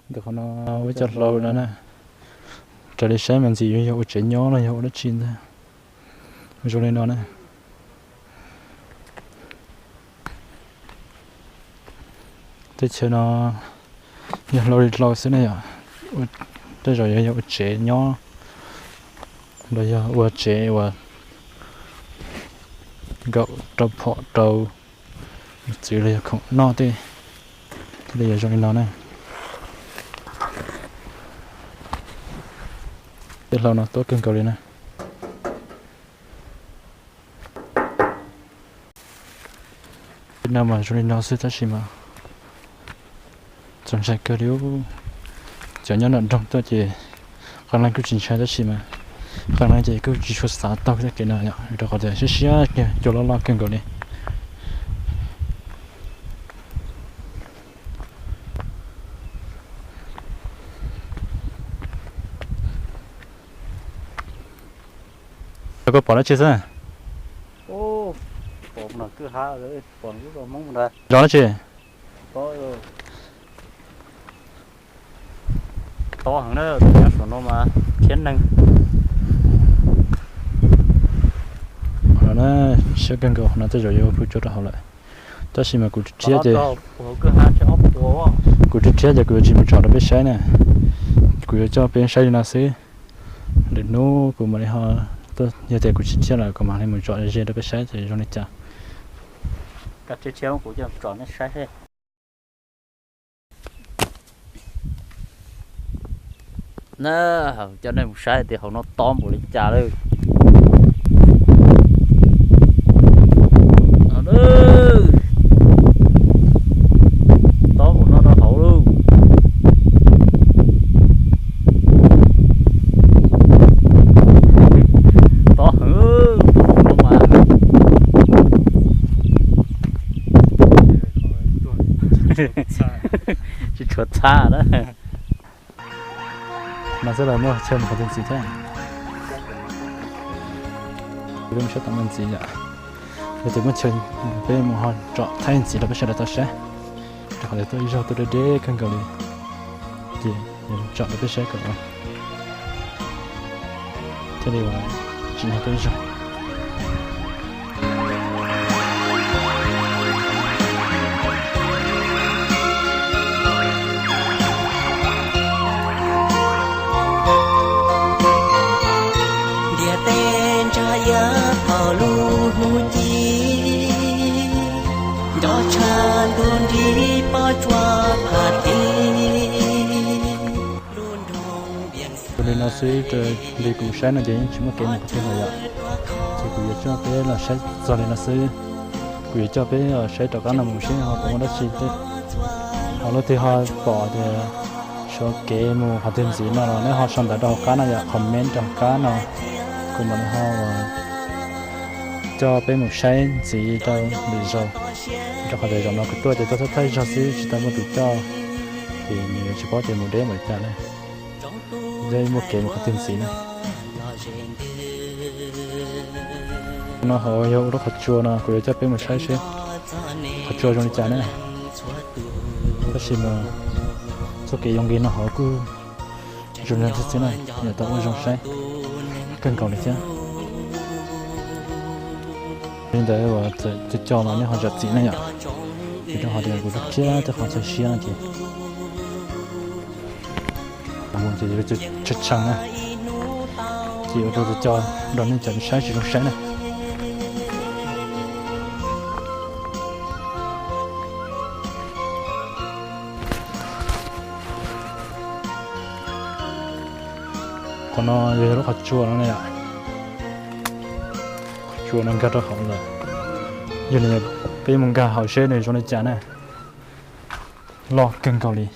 Ntawm qhov no ua ib co hlau no na. Raws li saib mas ntxim yuav yog ua tsev nyob los yog ua dab tsi ntag. Zoo li no na. Teb chaws no yog hlau li hlau xwb ne yom. Tej zaum yog yog ua tsev nyob los yog ua tsev uas nkaum rau phom rau txwv los yog khoom noj tej, thiaj li yuav zoo li no na. Tej hlau no tuab kawg nkaus li na. Tej no mas zoo li no xwb tab sis mas txaus ntshai kawg li. Cov nyob nram nroog tuaj ces qee leej kuj tsis ntshai tab sis mas qee leej ces kuj tsis tshua xav taug tej kev no yom, rau qhov tias siab siab kiag, cua loj loj kawg nkaus li. Koj pom dab tsi xwb? Zov dab tsi? Tob heev na, nyob saum no mas thiab neeg. Qhov no na, siab kawg nkaus, qhov no tej zaum yuav pw tsuag rau hauv lawm. Tab sis mas kuv rhiab ces, kuv rhiab ces kuv yuav tsis mus tsom rau peb saib na. Kuv yuav coj peb saib li no xwb. Lwm hnub kuv mam li ho, yog tias kuv tsis rhiab lawm kuv mam li mus tsom ze rau peb saib ces zoo li cas. Koj rhiab rhiab kuv coj tsom nej saib. Na, coj nej mus saib tias hauv no tob npaum li cas lawm. Tob npaum no rau hauv lauj. Tob heev, tob heev mas. Tsis tshuav txha na. No xwb los muaj chaw mus qhov twg ntxiv thiab. Peb mus saib tom no ntxiv yom. Yog tias muaj chaw peb mus ho tsom thaij ntxiv rau peb sawv daws tau saib. Rau qhov tias tuaj ib zaug tuaj deb deb kawg nkaus li, ces yuav tsom rau peb saib kom thiaj li tsim nyog tuaj ib zaug. Ntiaj teb ntsa ya thaum lub hnub ci, nco tshaj ntuj nrig pob tsuas phaj ti lub nroog Vias. Li no xwb, raws li kuv saib no ces yeej tsis muaj kev mus qhov twg lawm yom. Ces kuv yuav coj peb los saib txog li no xwb. Kuv yuav coj peb los saib rov qab no mus seb ho puas muaj dab tsi. Ho leej twg ho pom tias suav kev mus qhov twg ntxiv no los nej ho sau ntawv rau hauv qab no yom, comment rau hauv qab no. Kuv mam li ho coj peb mus saib ntxiv rau lwm zaus. Rau qhov tias zaum no kuv tuaj ces tuaj thaij thaij zog xwb tsis tau muaj tus coj, ces nws yuav tsis paub tias mus deb npaum li cas na. Yog muaj kev mus qhov twg ntxiv na. No hauv yog ua lub qhov tsua no kuv yuav coj peb mus saib seb qhov tsua zoo li cas na. Tab sis mas txoj kev yoo nqi no hauv kuj zoo li no thiab xwb na, yog tau ua zoo saib kawg nkaus li thiab. Li ntawd uas cov cov mas nej ho zam txim na yom, vim rau qhov tias kuv rhiab thiab qhov chaw siab no ces mus ces yuav tshee tshee na, ces ua rau cov cov nrog nej cov saib tsis zoo saib na. Qhov no yog lub qhov tsua no na yom. Qhov tsua no nkag rau hauv lawm. Yog li peb mus nkag hauv seb nws zoo li cas na. Loj kawg nkaus li.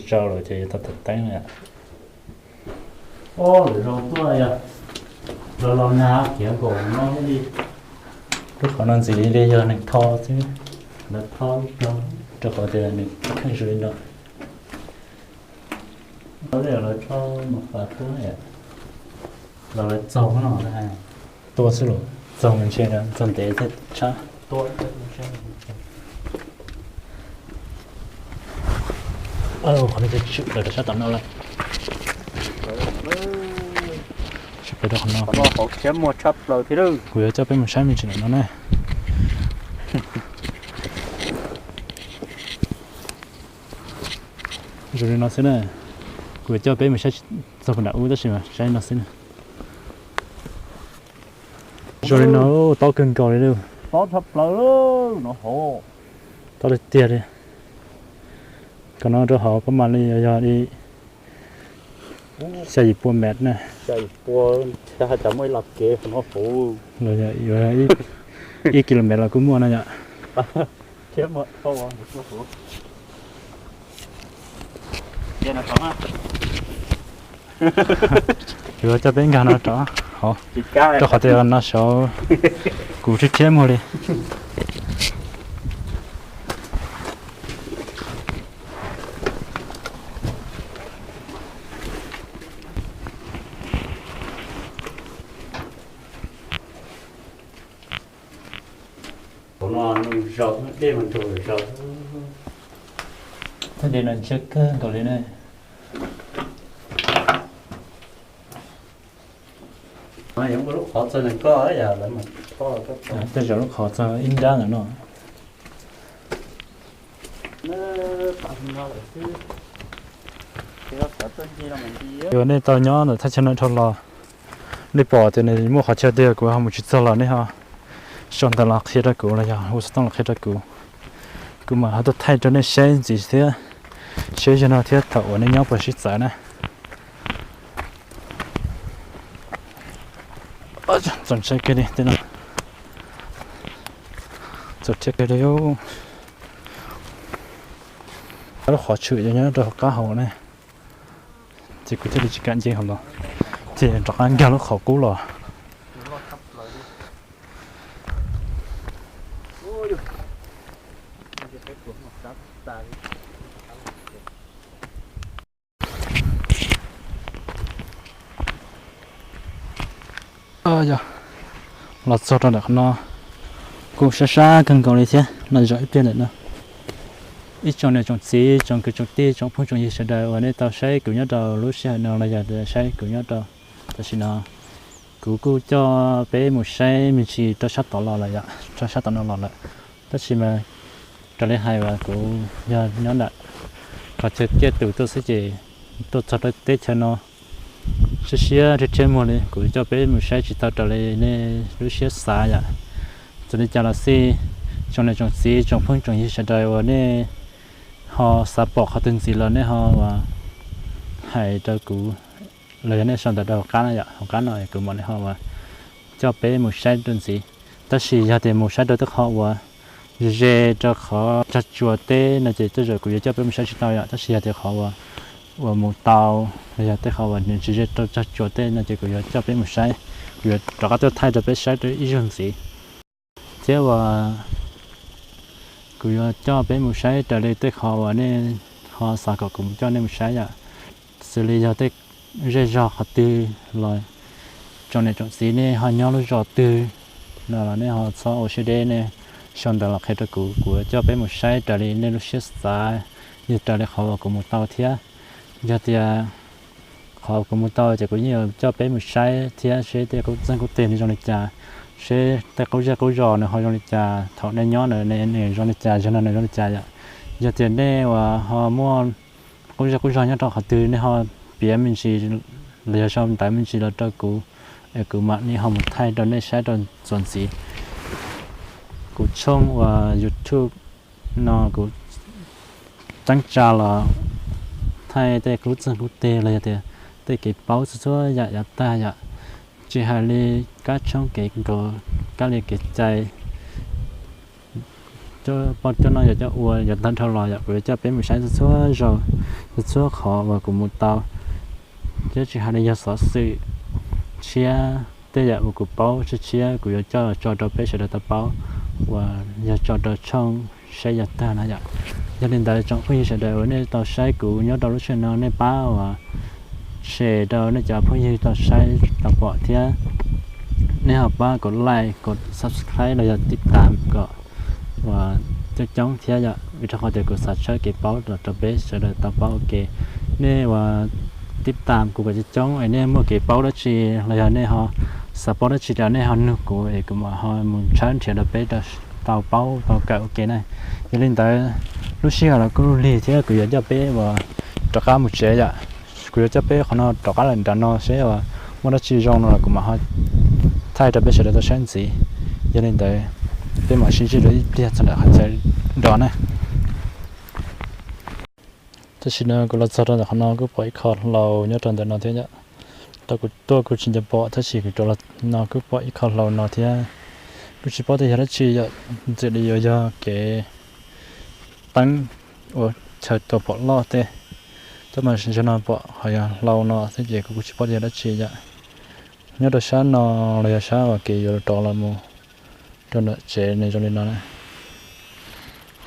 Tsau lawm ces yuav tau tawm teeb no yom. Ob lwm zaus tuaj yog los los nag khiav nkaus no thiab li. Lub qhov no ntxim li yog neeg tho xwb, lawv tho rau, rau qhov tias nws kheej zoo li no. Tau lawv tso mus qas tuaj yom. Los lawv txog no, tua xwb los txog ntshe txog ntev thiab tshab. Qhov no ces tshwm plaws rau sab tom no lawm. Tshwm plaws rau qhov no. Kuv yuav coj peb mus saib me ntsis ntawm no na. Zoo li no xwb na. Kuv yuav coj peb mus saib txog puag nram ub tab sis mas saib no xwb na. Zoo li no, tob kawg nkaus li. Tob tshaj plaws no hauv. Tob tiag tiag li. Kom no rau hauv pab mam li yog li xya yim pua mev na. Xya yim pua, hais tias muaj ib laj kev no hauv. Los yog ib kilomev los kuj muaj no yom. Yuav coj peb nkag no rov hauv, rau qhov tias no saud kuv thiab thiab muag li. Ov, no dej mas nrug zog. Tej dej no ntshiab kawg nkaus li ne. Tej zaum lub qhov txog ib nrab ntawm no. Yog nej tau nyob ntawm thaj chaw no dhau los, nej pom tias nws muaj qhov chaw twg kuv ho mus tsis txog los nej ho sau ntawv los qhia rau kuv los yog hu xov tooj los qhia rau kuv. Kuv mam ho tuaj thaij rau nej saib ntxiv thiab, saib zaum no thiab thaum uas nej nyob puas sib txawv na. Txaus ntshai kiag li tej no. Txaus ntshai kiag li. Lub qhov tshwm yog nyob rau hauv qab hauv ne, ces kuv thiaj li tsis kam nce hauv los, ces rov qab nkag lub qhov qub los. Yog los txog rau ntawm qhov no kuj sab sab kawg nkaus li thiab, los zaum ib pliag ntawm no. Ib tsoom niam tsoom txiv, tsoom kwv tsoom tij, tsoom phooj tsoom ywg sawv daws uas nej tau saib kuv nyob rau lub sij hawm no los yog saib kuv nyob rau tam sim no, kuv kuj coj peb mus saib me ntsis rau sab tod los lawm yom, rau sab tom no los lawm. Tab sis mas raws li hais uas kuv yog nyob ntawm qhov chaw ciaj tus tuaj xwb ces tuaj txog rau teb chaws no siab siab rhiab rhiab muag li, kuv coj peb mus saib tsis tau raws li nej lub siab xav yom. Txawm li cas los xij, tsoom niam tsoom txiv tsoom phooj tsoom ywg sawv daws uas nej ho xav pom qhov twg ntxiv los nej ho uas hais rau kuv, los yog nej sau ntawv rau hauv qab no yom, hauv qab no kuv mam li ho uas coj peb mus saib rau ntxiv. Tab sis yog tias mus saib rau tej qhov uas ze ze rau qhov tsag tsua teb no ces tej zaum kuv yuav coj peb mus saib tsis tau yom. Tab sis yog tias qhov uas, uas mus tau, los yog tej qhov uas nws tsis ze rau tsag tsua teb no ces kuv yuav coj peb mus saib, kuv yuav rov qab tuaj thaij rau peb saib rau ib zaug ntxiv. Thiab uas kuv yuav coj peb mus saib raws li tej qhov uas nej ho xav kom kuv coj nej mus saib yom. Xws li yog tej zej zog qhov twg los tsoom niam tsoom txiv nej ho nyob lub zos twg no los nej ho txhob ua siab deb, nej sau ntawv los qhia rau kuv, kuv coj peb mus saib raws li nej lub siab xav, yog raws li qhov uas kuv mus tau thiab. Yog tias qhov kuv mus tau ces kuv yeej yuav coj peb mus saib thiab seb tej qub txeeg qub teg nws zoo li cas, seb tej qub zej qub zos nws ho zoo li cas, thaum nej nyob no nws zoo li cas, zaum no nws zoo li cas yom. Yog tias nej uas ho muaj qub zej qub zos nyob rau qhov twg nej ho piav me ntsis los yog sau ntawv me ntsis los rau kuv, es kuv mam li ho mus thaij rau nej saib rau txuas ntxiv. Kuv tshooj uas YouTube no kuv ceeb tsa los thaij tej qub txeeg qub teg los yog tias tej kev paub txhua txhua yam yav tag yom, tsis hais li kab tshoob kev nkaus, kab li kev cai, coj poj coj no yog coj ua yav tag dhau los yom, kuv yuav coj peb mus saib txhua txhua zaus, txhua txhua qhov uas kuv mus tau, thiab tsis hais li yog xov xwm tshiab, tej yam uas kuv paub tshiab tshiab kuv yuav coj tso rau peb sawv daws tau paub, uas yog tso rau tshooj saib yav tag na yom. Yog li ntawd tsoom phooj ywg sawv daws uas nej tau saib kuv nyob rau lub sij hawm no nej pab uas share rau nej cov phooj ywg tau saib tau pom thiab. Nej ho pab kom like, kom subscribe los yog tib tam kom uas coob coob thiab yom, vim rau qhov tias kuv xav tshawb kev paub los rau peb sawv daws tau paub ua ke. Nej uas tib tam kuv kom coob coob es nej muaj kev paub dab tsi los yog nej ho xav paub dab tsi los nej ho nug kuv es kuv mam ho mus tshawb nrhiav rau peb tau paub tau kawm ua ke na. Yog li ntawd, lub sij hawm los kuj lig thiab kuv yuav coj peb uas rov qab mus tsev yom. Kuv yuav coj peb qhov no rov qab lawm nram no seb uas muaj dab tsi zoo no los kuv mam ho thaij rau peb sawv daws tau saib ntxiv. Yog li ntawd, peb mam sib ntsib dua ib pliag txog nram qhov chaw nrov na. Tam sim no kuv los txog rau ntawm qhov no kuj pom ib qho hlau nyob rau ntawm no thiab yom. Tau kuv tuaj kuj tsis nco pom tab sis kuv rov los no kuj pom ib qho hlau no thiab. Kuj tsis paub tias yog dab tsi yom, ntxim li yuav yog kev teeb ua chaw tua phom loj tej. Tab mas zaum no pom qhov yog hlau no thiab ces kuv kuj tsis paub tias yog dab tsi yom. Nyob rau sab no los yog sab uas kev yuav rov los mus rau nram tsev ne zoo li no na.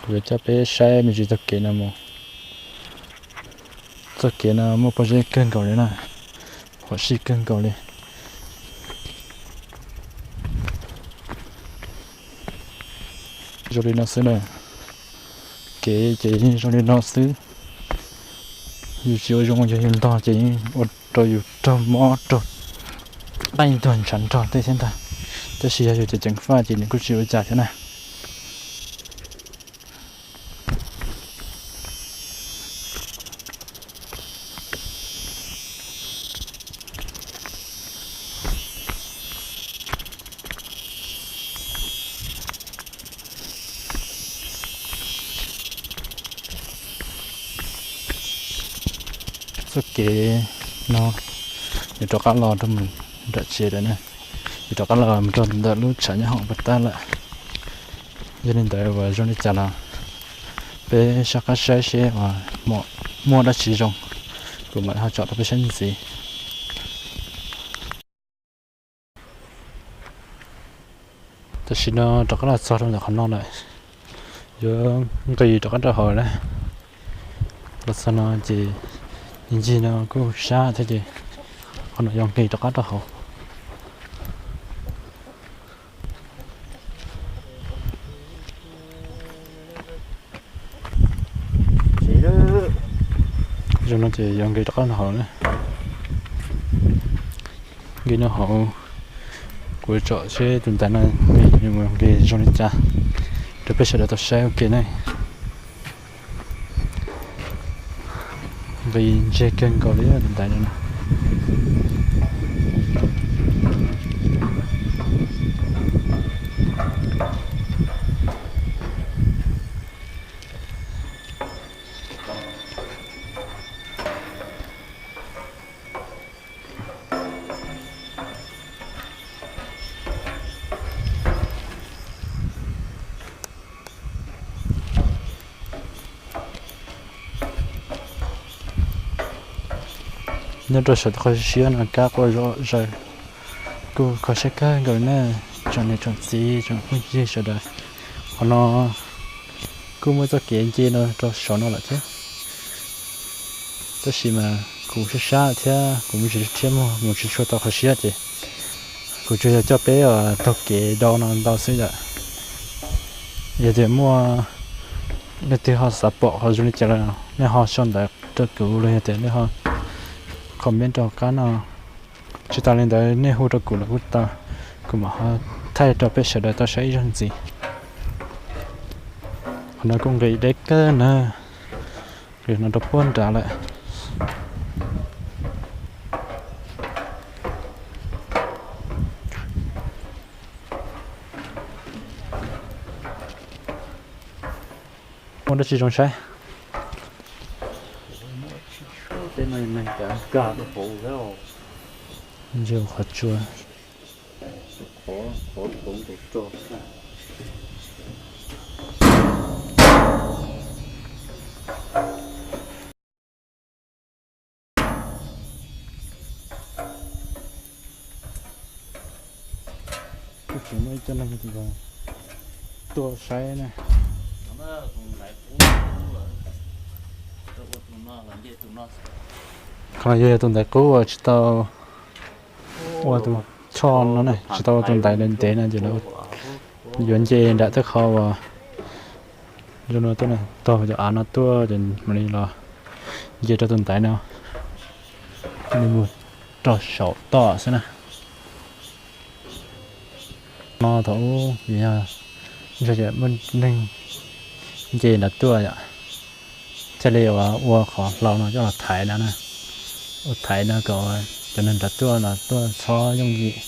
Kuv yuav coj peb saib me ntsis txoj kev no mus. Txoj kev no muaj pob zeb kawg nkaus li na, huam sij kawg nkaus li. Zoo li no xwb na, kev ces yeej zoo li no xwb. Yus tsis ua zoo yog yus ntog ces yeej ua rau yus raug mob raug qeej tuag ntshav nrog tej thiab ntag. Tab sis yog yus cov ceev faj ces nws kuj tsis ua cas thiab na. Txoj kev no yuav rov qab los rau mus nram tsev lawm na, yuav rov qab los mus rau ntawm lub tshav nyob hauv pas tag lawm. Yog li ntawd uas zoo li cas los peb soj qab saib seb uas muaj dab tsi zoo, kuv mam ho tsom rau peb saib ntxiv. Tam sim no rov qab los txog rau ntawm qhov no lawm, yuav nqis rov qab rau hauv na. Los txog no ces ncig no kuj sab thiab ces qhov no yuav nqis rov qab rau hauv. Zoo no ces yuav nqis rov qab no hauv na. Nqis no hauv, kuv tsom seb tus ntaiv no nqis zoo li cas rau peb sawv daws tau saib ua ke ne. Nqis ntseg kawg nkaus li tus ntaiv no na. Nyob rau saum qhov siab no kab quaj zom zaws, kuj kho siab kawg nkaus na, tsoom niam tsoom txiv tsoom phooj ywg sawv daws. Qhov no kuj muaj txoj kev nce no rau saum no lawm thiab. Tab sis mas kuv sab sab thiab kuv mus tsis tshua muaj, mus tsis tshua tau qhov siab ces kuv tsuas yog coj peb taug kev do no ntau xwb yom. Yog tias muaj leej twg ho xav pom qhov zoo li cas los nej ho sau ntawv rau kuv los yog tias nej ho comment rau qab no. Tsis tas li ntawd nej hu rau kuv los kuj tau, kuv mam ho thaij rau peb sawv daws tau saib ib zaug ntxiv. Qhov no kuj nqis deb kawg na, nqis no rau puag nrad lawm. Muaj dab tsi zoo saib? Ntsia qhov tsua. Kuj tseem muaj ib co neeg tuaj saib na. Ua Qhov no yog tus ntaiv qub uas tsis tau ua tus choj no ne, tsis tau ua tus ntaiv ntev no ces lawv yuav nce nram tej qhov uas zoo no tuaj, taug cov av no tuaj ces mam li los nce rau tus ntaiv no, li mus rau saum toj xwb na. No thaum ub yog muaj neeg nce nrad tuaj yom, thiaj li ua qhov hlau no coj los thaiv no na, ua thaiv no kom cov neeg nrad tuaj los tuaj txhob yooj yim.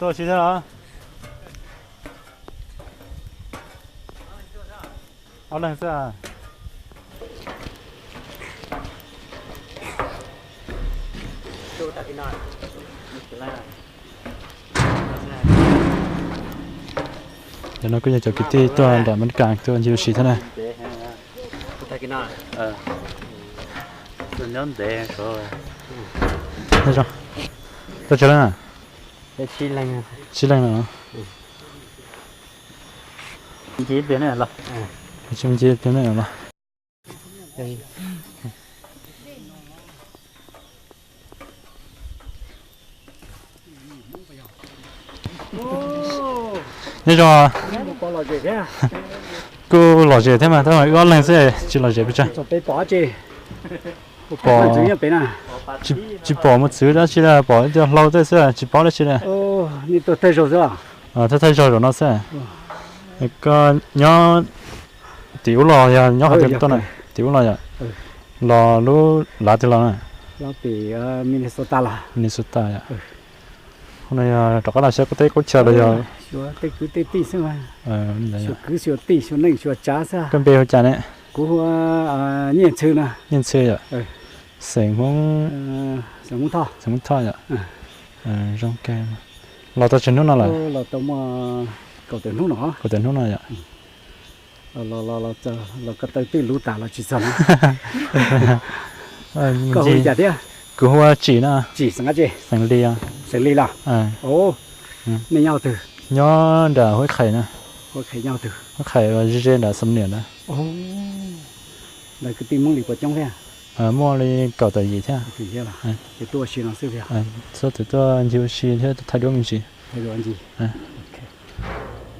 Tuaj tsis thiab los? Ob leeg xwb. Cov no kuj yog cov kwv tij tuaj nram Mes Kas tuaj ncig ua si thiab na. Tuaj tsis leej na? Tsib leej no. Ncig pliag ne los. Nyob zoo. Kuj lom zem thiab mas tab mas wb ob leeg xwb tsis lom zem pes tsawg. Pom, tsis pom mus txwv dab tsi li, pom ib co hlau tej xwb tsis paub dab tsi li. Thawj thawj zaug zaum no xwb. Koj nyob tim ub los yog nyob qhov twg tuaj na? Tim ub los yom? Los lub lav twg los na? Minnesota yom. Hnub no yog rov qab los saib qub teb qub chaw los yog? Koj npe hu cas ne? Kuv hu Nyiaj Ntxhw yom. Xeem Hmoob, xeem Hmoob Thoj yom. Zoo kawg. Los tau tsawg hnub no lawm? Kaum tawm hnub no yom. Los ko taw twj lub tas los tsis txog na. Koj hu li cas thiab? Kuv hu ua Tsim na. Tsim xeem dab tsi? Xeem Lis. Xeem Lis los? Nej nyob twg? Nyob nram Huab Qhais na. Huab Qhais nyob twg? Huab Qhais ze ze nram Xam Niam na. Lawv kwv tij Hmoob Lis puas coob thiab? Muaj li kaum tawm yim thiab. Ces tuaj ua si no xwb thiab? Txhua tus tuaj ncig ua si thiab thaij duab me ntsis.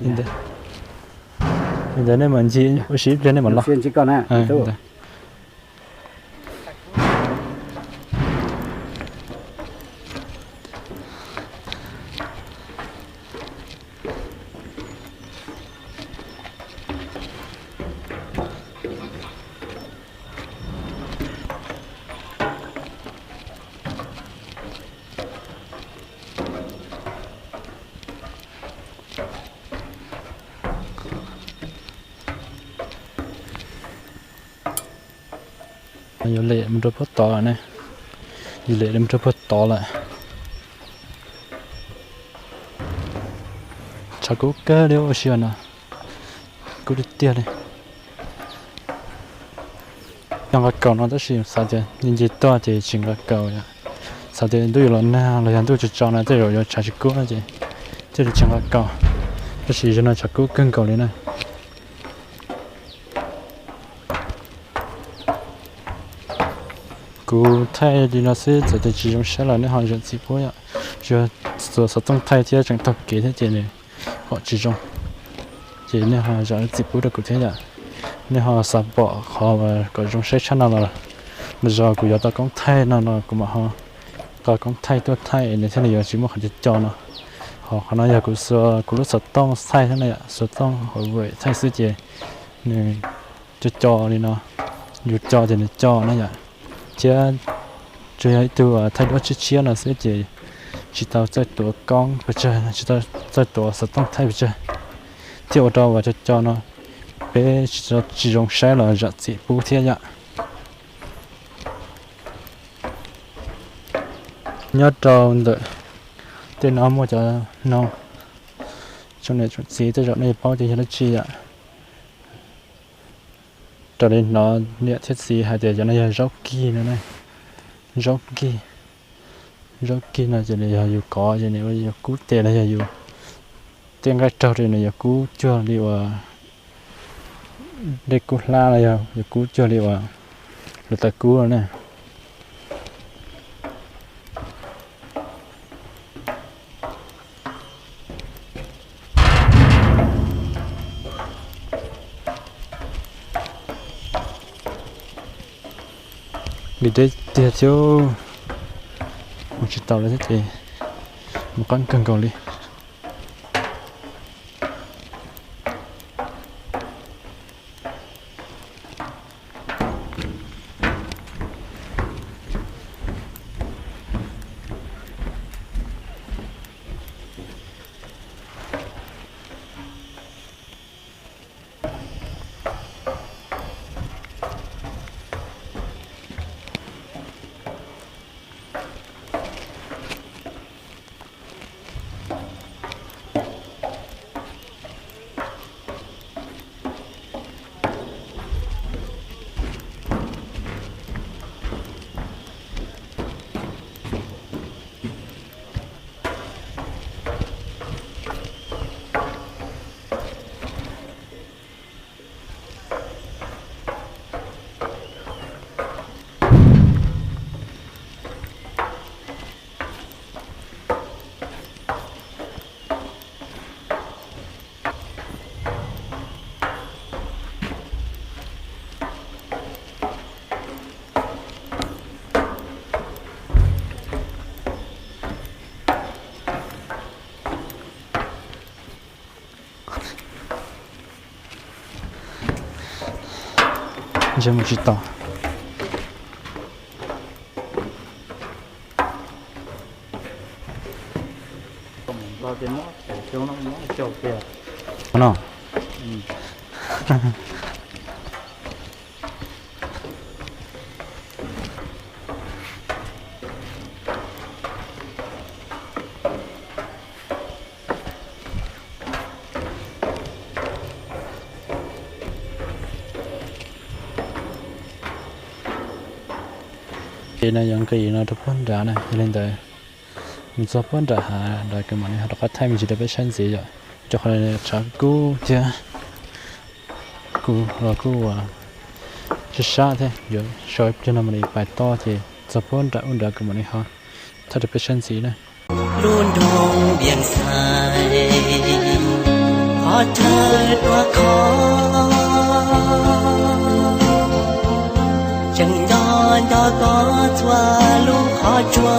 Li ntawd nej mam ncig ua si ib pliag nej mam los. Yuav lem mus rau puag tod lawm ne. Yuav lem mus rau puag tod lawm. Tshav kub kawg li ua si no. Kub tiag tiag li. Cov nqa kaus no tab sis xav tias nce nce tuaj ces tsis nqa kaus yom. Xav tias ntuj yuav los nag los yog ntuj tsis tso no tej zaum yuav tshav tsis kub no ces thiaj li tsis nqa kaus. Tab sis zaum no tshav kub kawg nkaus li na. Kuv thaij li no xwb txawm tias tsis zoo saib los nej ho zam txim pub yom. Tsuas xov tooj thaij thiab tseem taug kev thiab ces nws pom tsis zoo. Ces nej ho zam lub txim pub rau kuv thiab yom. Nej ho xav pom qhov kom zoo saib tshaj no los, los yog kuv yuav tau koob thaij no no kuv mam ho tau koob thaij tuaj thaij, nws thiaj li yuav tsis muaj qhov co co no. Ho qhov no yog kuv, kuv lub xov tooj thaij thiab na yom, xov tooj hauv vem thaij xwb ces nws co co li no, yus co ces nws co na yom. Thiab tsuas yog ib tug thaij duab tshiab tshiab no xwb ces tsis tau txawj tuav koob pes tsawg, tsis tau txawj tuav xov tooj thaij pes tsawg, thiaj ua rau uas co co no peb tsis zoo saib los zam txim pub thiab yom. Nyob rau ntawm tej no muaj cov no, tsoom niam tsoom txiv tej zaum nej paub tias yog dab tsi yom. Raws li hnov niam thiab txiv hais tias cov no yog zaub kig no ne, zaub kig. Zaub kig no ces nws yog yus kov ces nws ua yus kub tes los yog yus tej nqaij raug ces nws yuav kub cuag li uas dej kub hlab los yog yuav kub cuag li uas hluav taws kub no ne. Nqhis deb tiag thiab, mus tsis tau lawm thiab ces mus qab kawg nkaus li. Ntshe mus tsis tau. No. Ces no yog nqis no rau puag nrad na, yog li ntawd mus txog puag nram hav nrad kuv mam li ho rov qab thaij me ntsis rau peb saib ntxiv yom. Rau qhov tshav kub thiab kuv los kuj ua sab sab thiab, yuav sau ib pliag no mam li pais toj ces txog puag nram ub nrad kuv mam li ho thaij rau peb saib ntxiv na. Lub nroog Vias Xais, qhov chaw tuaj kho, tseem nco nco koj txhua lub qhov tsua.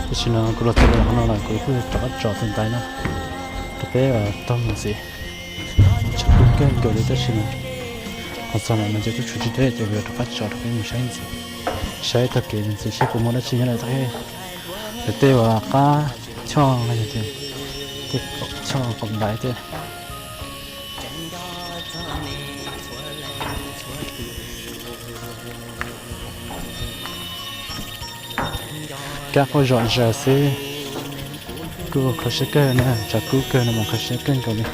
Tam sim no kuv los txog rau qhov no lawm, kuv kuj rov qab tso tus ntaiv no rau peb taug mus ntxiv. Tshav kub kawg nkaus li tab sis mas qhov txog no ces kuj tshuav tsis deb ces kuv yuav rov qab tso rau peb mus saib ntxiv, saib taug kev mus ntxiv seb puas muaj dab tsi nyob rau tej, tej uas qab choj no yog tias tej qaum choj qaum ntaiv tej. Kab quaj zom zaws xwb, kuj kho siab kawg na, tshav kub kawg no mas kho siab kawg nkaus li.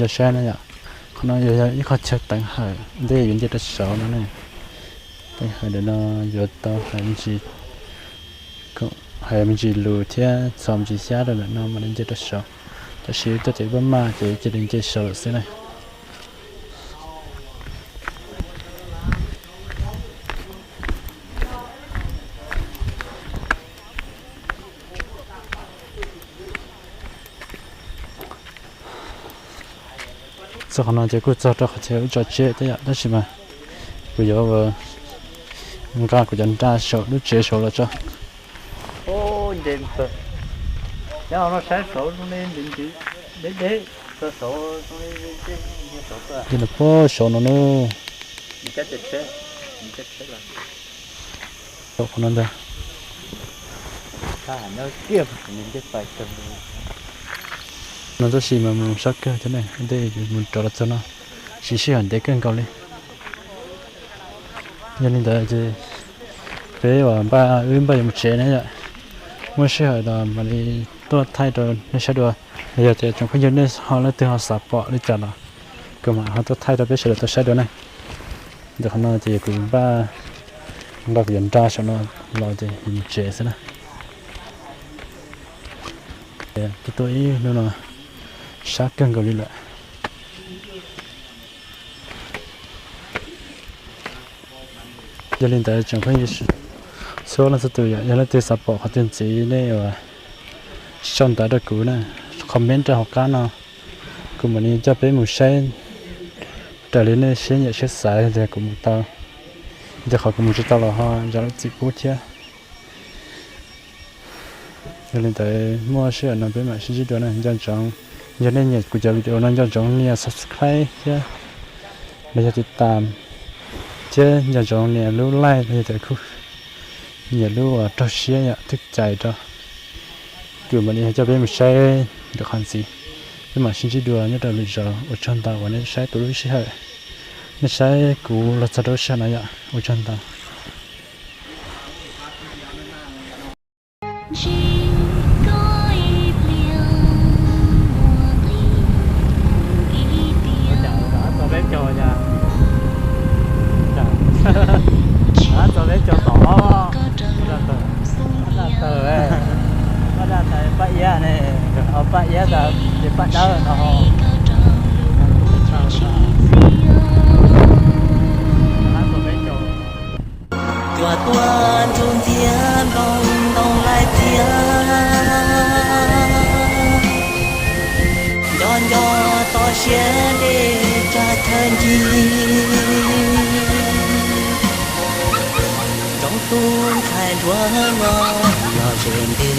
Saib na yom, qhov no yuav yog ib qho chaw teev hawm ntej yuav nce rau saud no ne. Teev hawm ntawm no yuav tau hais me ntsis, hais me ntsis lus thiab txhos me ntsis xyab rau ntawm no mam li nce rau saud. Tab sis tuaj ces pab maj ces cia li nce saud lawm xwb na. Txog qhov no ces kuj txog rau qhov chaw ua tso tseg thiab yom, tab sis mas kuv yuav nqa kuv cov nra saum lub tsev saud los tso. Nce, nyob no saib saud zoo li ntawd, deb deb, txog saud zoo li, nce saud tuaj. Nce los puag saud no na. Qhov no ntag. No tab sis mas mus sab kawg thiab ne, ntej yuav mus rov los txog no, siv sij hawm ntev kawg nkaus li. Yog li ntawd ces peb uas npaj wb npaj yuav mus tsev na yom, muaj sij hawm los mam li tuaj thaij rau nej saib dua. Los yog tias tsoom phooj ywg nej ho leej twg ho xav pom li cas los kuv mam ho tuaj thaij rau peb sawv daws tau saib dua na. Ntawm qhov no ces kuv npaj nqa kuv yuav nra saum no los ces yuav mus tsev xwb na. Tuaj tuaj ib hnub no sab kawg nkaus li lawm. Yog li ntawd tsoom phooj ywg txhua leej txhua tus yom, yog leej twg xav pom qhov twg ntxiv nej uas sau ntawv rau kuv na, comment rau hauv qab no, kuv mam li coj peb mus saib raws li nej siab nyiam siab xav tias kuv mus tau, yog qhov kuv mus tsis tau los ho zam lub txim pub thiab. Yog li ntawd muaj sij hawm no peb mam sib ntsib dua na, nco ntsoov, yog nej nyiam kuv cov video no nco ntsoov nias subscribe thiab los yog tiv tam, thiab nco ntsoov nias lub like los yog tias kuj nias lub uas raug siab yom, thwb cais rau, kuv mam li coj peb mus saib ntawm qhov ntxiv. Peb mam sib ntsib dua nyob rau lwm zaus, ua tsaug ntau uas nej saib kuv lub sij hawm, nej saib kuv los txog rau lub sij hawm no yom, ua tsaug ntau. Paj iab ne, paj iab tas ces paj dawb no. Cua tuaj ntsuj ntxiab nplooj ntoo laij txiab, nco nco toj siab dej tsag chaw ncig, roob tub ntxhais nruab no los ze ntws.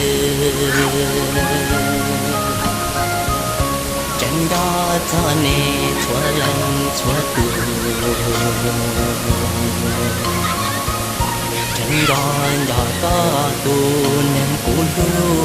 Tseem nco txog nej txhua leej txhua tus, tseem nco nco koj tus neeg kuv hlub.